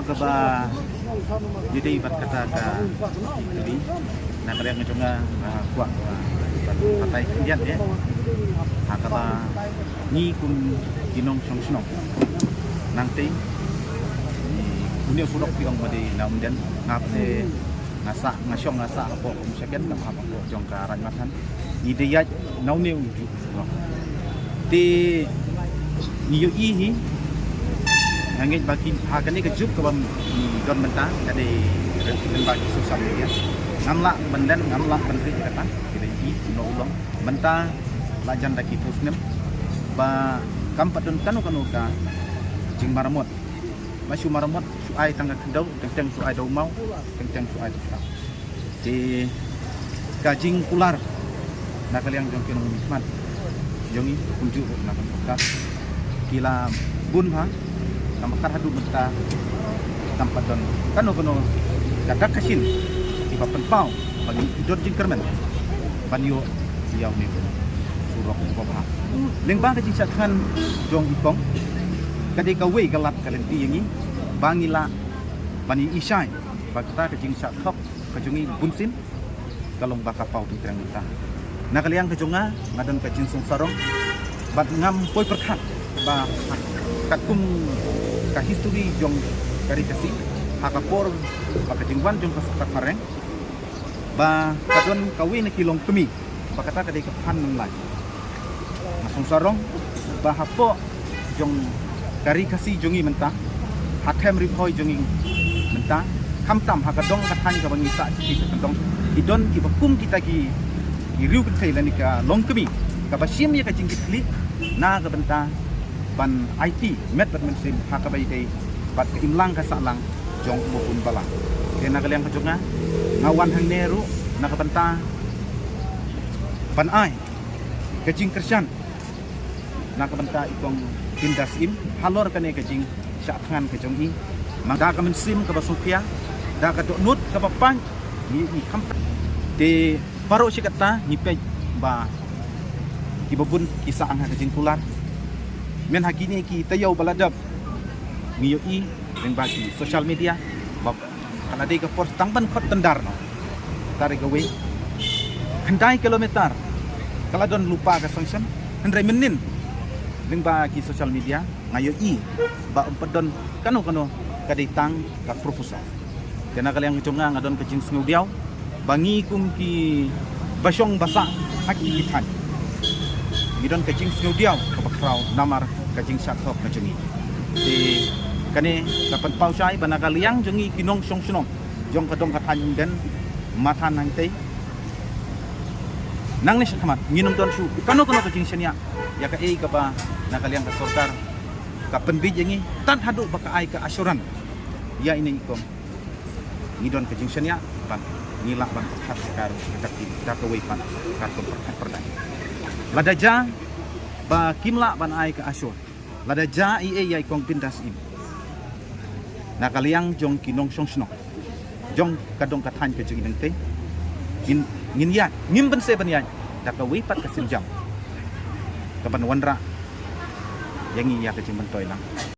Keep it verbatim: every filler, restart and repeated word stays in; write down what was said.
Kaba ïadei bad kata ka, ïadei na ka liang ka jong nga, nga kwah, ah, ban batai khyndiat ïa ha kaba ngi kum ki nongshong shnong. Nangta une u surok ki ong ba dei na Umden, nga pynlong, nga sah, nga shong, nga sah hapoh kum sha ket, kaba hapoh jong ka Raid Mathan. Ngi dei ïaid na une u juh surok. Te ngi ïohi hi, nga ngeit ba ki ha kane ka juk kaba ngi don mynta ka dei lyngba ki social media. Ngam lah ban len, ngam lah ban rit kata, ki dei i no u long. Mynta la jan da ki post nem ba kam pat don kano kano ka jingmaramot. Ba shu maramot, shu ai tang ka khyndew, teng teng shu ai da u maw, teng teng shu ai da u khlaw. Te ka jingkular na ka liang jong ki nongmihkhmat jong ngi, kumjuh ruh na ka sorkar, ki la bun bha, namar kat haduh mynta kam pat don kano kano ka dak ka shin kiba pynpaw ba ngi don jingkyrmen ban ïoh ïa une u surok uba bha. Lyngba ka jingshah thngan jong i kong, ka dei kawei ka lad ka lynti ïa ngi ba ngi lah ban ïa i shai ba kata ka jingshah thok ka jong ngi bunsien ka long ba ka paw teng teng mynta. Na ka liang ka jong nga, nga don ka jingsngewsarong bad ngam poi pyrkhat ba katkum ka history jong ka Ri Khasi ha ka por ba ka jingwan jong ka sorkar phareng ba ka don kawei na ki longkmie ba kata ka dei ka Phan Nonglait. Nga sngewsarong ba hapoh jong ka Ri Khasi jong ngi mynta, ha Them Ri Bhoi jong ngi mynta, khamtam ha ka dong ka thaiñ kaba ngi sah shisha ka dong, ki don kiba kum kita ki, ki riew kynthei lane ka longkmie kaba shim ïa ka jingkitkhlieh na ka bynta ban aiti met bad mynsiem ha kaba ïadei bad ka imlang ka sahlang jong u ba bun balang. Te na ka liang ka jong nga, nga wan hangne ruh na ka bynta ban ai ka jingkyrshan na ka bynta i kong Bindas Im halor kane ka jingshah thngan ka jong i. Mang da ka mynsiem kaba sngewkhia, da ka dohnud kaba pang, ngi, ngi kham. Te baroh shi katta ngi peit ba kiba bun ki sah ang ha ka jingkular. Myn ha kine ki taïew ba la dep ngi ïohi lyngba ki social media ba ka la dei ka por tang ban khot tender noh. Tang kawei khyndai kilometer ka la don lypa ka sanction, hynrei mynnin lyngba ki social media nga ïohi ba ym pat don kano kano, ka dei tang ka proposal. Te na ka liang ka jong nga, nga don ka jingsngewdiaw ba ngi kum kiba shong ba sah ha ki thaiñ ngi don ka jingsngewdiaw kaba khraw namar ka jingshah thok ka jong ngi. Te kane ka pynpaw shai ba na ka liang jong ngi ki nongshong shnong jong ka dong ka thaiñ Umden, Mathan hangtei, nangne shakhmat ngin ym don shuh kano kano ka jingshaniah ïa kaei kaba na ka liang ka sorkar ka pynbiej ïa ngi, tad haduh ba ka ai ka assurance ïa ine i kong. Ngi don ka jingshaniah bad ngi lah ban pyrkhat ka ruh ka dak, ka kawei pat ka ruh pyrkhat pyrdaiñ. Lada jia ba kim lah ban ai ka assurance, lada jia ei ei ïa i kong Bindas Im, na ka liang jong ki nongshong shnong jong ka dong ka thaiñ ka jong ngi nangtei, ngin, ngin ïaid, ngim banse ban ïaid da kawei pat ka sienjam kaban wanrah ïa ngi ïa ka jingmyntoi lang.